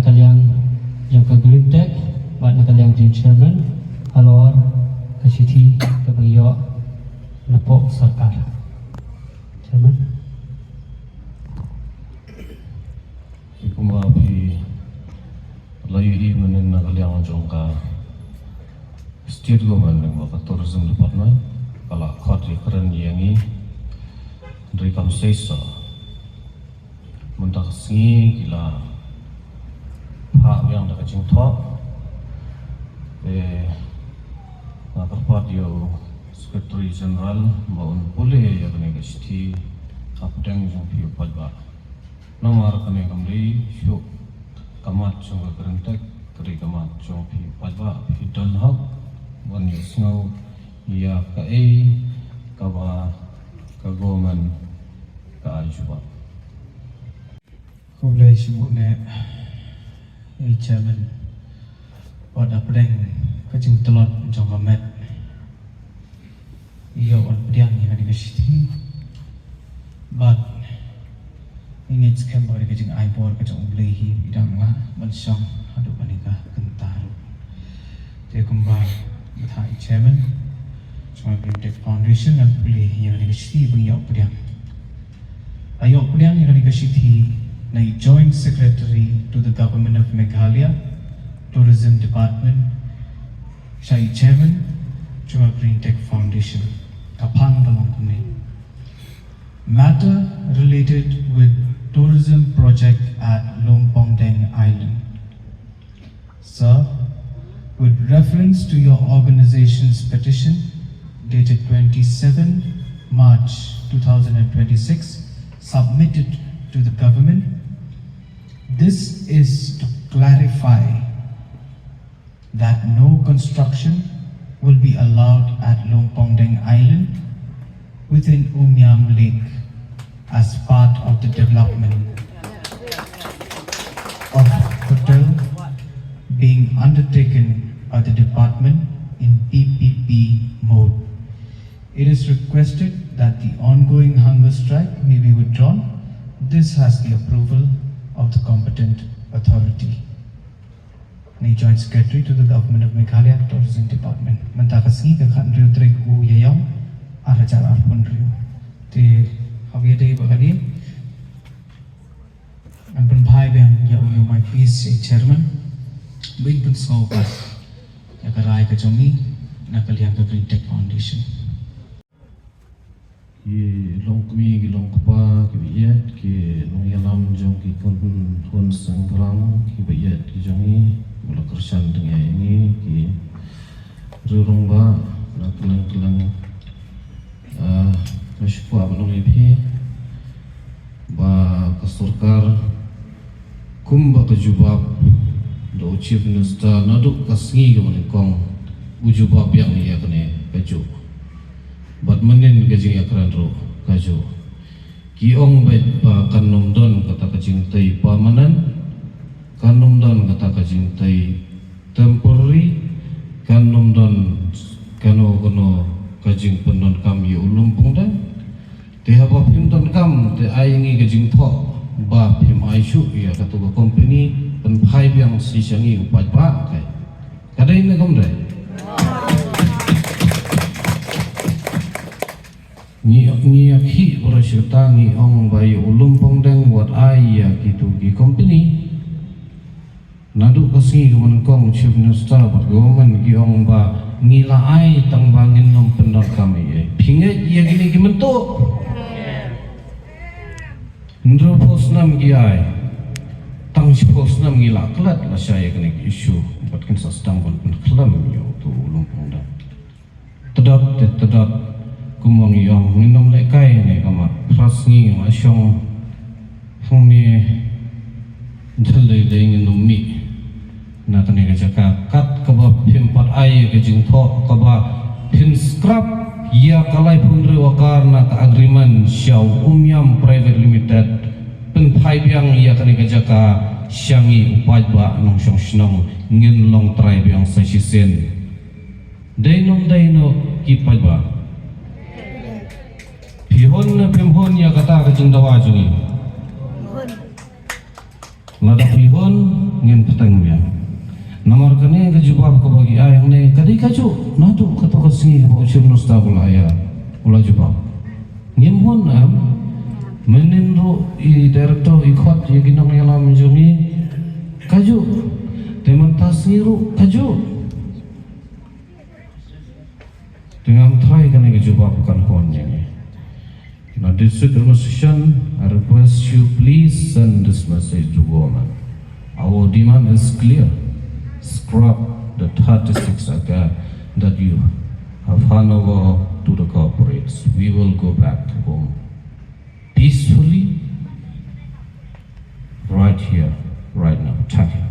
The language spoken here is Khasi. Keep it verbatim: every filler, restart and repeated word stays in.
ka liang jong ka Green Tech bad na ka liang jong Chairman halor ka shithi kaba ïoh na pok sorkar. Chairman. Kumba phi la ïohi mynnin na ka liang jong ka State Government lyngba ka Tourism Department ka la khot ïakren ïa ngi. Hynrei kam sei sa mynta ka sngi ki la phah biang da ka jingthoh. Te nga kyrpad ïa u Secretary General ba un pule ïa kane ka shithi hapdeng jong phi u paidbah. Namar kane kam dei shuh ka mat jong ka Green Tech, ka dei ka mat jong phi paidbah, phi don hok ban ïohsngew ïa kaei kaba ka government ka ai jubab. Khublei shibun eh, eh, Chairman. Wat hapdeng ka jingtlot jong ka met, ïoh ban pdiang ïa kane ka shithi. Bad ngi ngeit skhem ba kane ka jingai bor ka jong U Blei hi i dang lah ban shong haduh kane ka kynta ruh. Te kumba bthah i Chairman jong ka Green Tech Foundation, ngan pule ïa kane ka shithi ba ngi ïoh pdiang. Ïoh pdiang ïa kane ka shithi na i Joint Secretary to the Government of Meghalaya, Tourism Department, sha i Chairman jong ka Green Tech Foundation. Ka phang ka long kumne. Matter related with tourism project at Lumpongdeng Island. Sir, with reference to your organization's petition dated twenty-seven March two thousand and twenty-six, submitted to the government, this is to clarify that no construction will be allowed at Lumpongdeng Island within Umiam Lake as part of the development of hotel being undertaken by the department in P P P mode. It is requested that the ongoing hunger strike may be withdrawn. This has the approval of the competent authority. Ni Joint Secretary to the Government of Meghalaya Tourism Department. Mynta ka sngi ka khathynriew tarik u Ïaïong, ar hajar arphew hynriew. Te haba ïadei bad kane, ngan pynphai biang ïa u, ïa u mike, please, eh, Chairman. Ba in pynsngew pat ïa ka rai ka jong ngi na ka liang ka Green Tech Foundation. Ki longkmie, ki longkpa, ki baieit, ki nongïalam jong ki khun, khun sengkhrang, ki baieit ki jong ngi, ba la kyrshan dang ïa ngi, ki riew rangbah na kylleng kylleng. Ah, nga shu kwah ban ong ïa phi ba ka sorkar, kumba ka jubab da u Chief Minister naduh ka sngi kaba nyngkong, u jubab biang ïa kane kajuh. Bad mynnin ka jingïakren ruh kajuh. Ki ong beit ba kan ym don kata ka jingtei permanent, kan ym don kata ka jingtei temporary, kan ym don kano kano ka jingpyndonkam ïa u Lumpongdeng. Te haba phim donkam te ai ngi ka jingthoh ba phim ai shuh ïa katu ka company, pynphai biang shisha ngi u paidbah, ka dei ne kam dei? Ngi, ngi ïa khih baroh shi katta, ngi ong ba ïa u Lumpongdeng wat ai ïa kitu ki company. Naduh ka sngi kaba nyngkong Chief Minister bad government ki ong ba ngi la ai tang ba ngin ym pyndonkam ei ei. Phi ngeit ïa kine ki mynta? Hynriewphew snem ki ai. Tang shiphew snem ngi la klet lashai ïa kine ki issue bad kin sa sdang ban pynkhlem ïa utu u Lumpongdeng. Tdap te tdap, kumba ngi ong, ngin ym lehkai ne ka mat. Phra sngi nga shong hangne, dei dei ngin ym mih na kane ka jaka kat kaba phim pat ai ka jingthoh, kaba phin scrap ïa ka laiphew hynriew acre na ka agreement sha u Umiam Private Limited. Pynphai biang ïa kane ka jaka sha ngi u paidbah nongshong shnong, ngin long trai biang sa shisien. Dei ne ym dei, ki paidbah? Phi hun ne phim hun ïa kata ka jingdawa jong ngi? Lada phi hun, Ngin pteng mia. Namar kane ka jubab kaba ki ai hangne ka dei kajuh naduh kato ka sngi kaba u Chief Minister u la ïa, u la jubab. Ngim hun em, mynnin ruh i director i khot ïa ki nongïalam jong ngi kajuh. Te mynta sngi ruh kajuh. Te ngam tharai kane ka jubab kan hun ïa ngi. Now, District Administration, I request you, please send this message to government. Our demand is clear. Scrap the thirty-six acre that you have handed over to the corporates. We will go back home peacefully right here, right now. Thank you.